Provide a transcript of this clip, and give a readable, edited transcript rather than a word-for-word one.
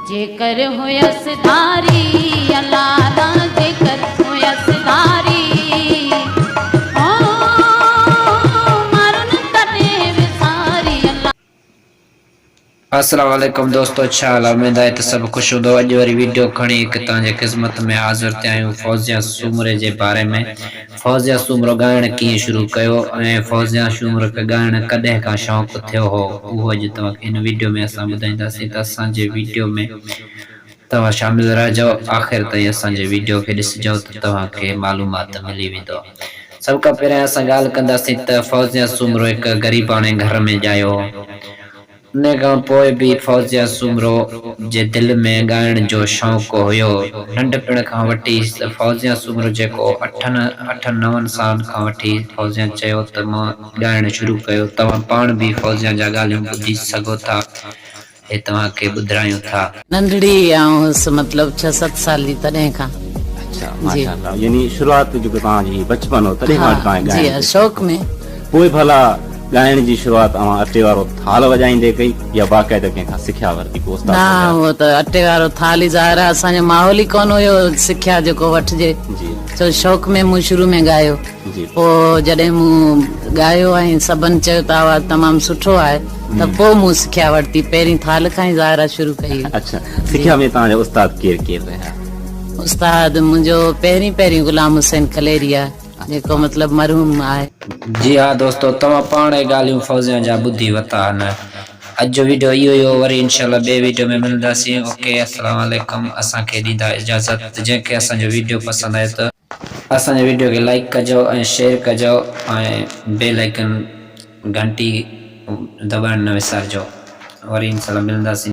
جيڪر هيس ڌاري الا جيڪر هيس ڌاري او مارن ڪڏهن وساري الا. السلام عليڪم دوستو ڇا حال آ اميد آهي ته سڀ خوش هوندو اڄ وري ويڊيو کڻي هڪ توهان جي خدمت ۾ حاضر ٿيا آهيون فوزيا سومري جي باري ۾ فوزيا سومرو ڳائڻ ڪيئن شروع ڪيو ۽ فوزيا سومرو کي ڳائڻ ڪڏهن کان شوق ٿيو هو اهو اڄ توهان کي هن ويڊيو ۾ اسان ٻڌائينداسين ته اسان جي ويڊيو ۾ توهان شامل رهجو آخر تائين اسان جي ويڊيو کي ڏسجو ته توهان کي معلومات ملي ويندو سڀ کان پهريان اسان ڳالهه ڪنداسين ته فوزيا سومرو هڪ غريباڻي گهر ۾ ڄايو هو ان کان پوء به فوزيه سومرو جي دل ۾ ڳائڻ جو شوق هيو. ننڍپڻ کان وٺي فوزيه سومرو جيڪو اٺن اٺن نون سالن کان وٺي فوزيه چيو ته مان ڳائڻ شروع ڪيو. توهان پاڻ به فوزيه جا ڳالهيون ٻڌي سگهو ٿا. هي توهان کي ٻڌرايون ٿا. ننڍڙي آئون هيس مطلب ڇهه ست سال جي تڏهن کان. اڇا ماشاءالله يعني شروعات جيڪو توهان جي بچپن هو تڏهن کان وٺي توهان ڳائڻ جي ها شوق ۾. پوء ڀلا ڳائڻ جي شروعات اوهان اٽي وارو ٿال وڄائيندي ڪئي يا باقاعده ڪنهن کان سکيا ورتي ڪو استاد نه وغيره؟ اهو ته اٽي وارو ٿال ئي ظاهر آهي اسان جو ماحول ئي ڪونه هيو سکيا جيڪو وٺجي جي سو شوق ۾ مون شروع ۾ ڳايو جي پوء جڏهن مون ڳايو ۽ سڀن چيو ته آواز تمام سٺو آهي ته پوء مون سکيا ورتي پهرين ٿال کان ئي ظاهر آهي شروع ڪئي هئي. اڇا سکيا ۾ توهان جا استاد ڪير ڪير رهيا؟ استاد منهنجو پهرين پهرين غلام حسين ڪليري آهي جيڪو مطلب مرحوم آهي. جي ها دوستو توهان پاڻ اهي ڳالهيون فوزيان جا ٻڌي ورتا آهن اڄ جو ويڊيو اهو ئي هو وري انشاء الله ٻئي ويڊيو ۾ ملنداسين اوڪي السلام عليڪم اسان کي ڏيندا اجازت جنهن کي اسان جو ويڊيو پسند آيو ته اسان جي ويڊيو کي لائيڪ ڪجو ۽ شيئر ڪجو ۽ بيل آئيڪن گهنٽي دٻائڻ نه وسارجو وري انشاء الله ملنداسين.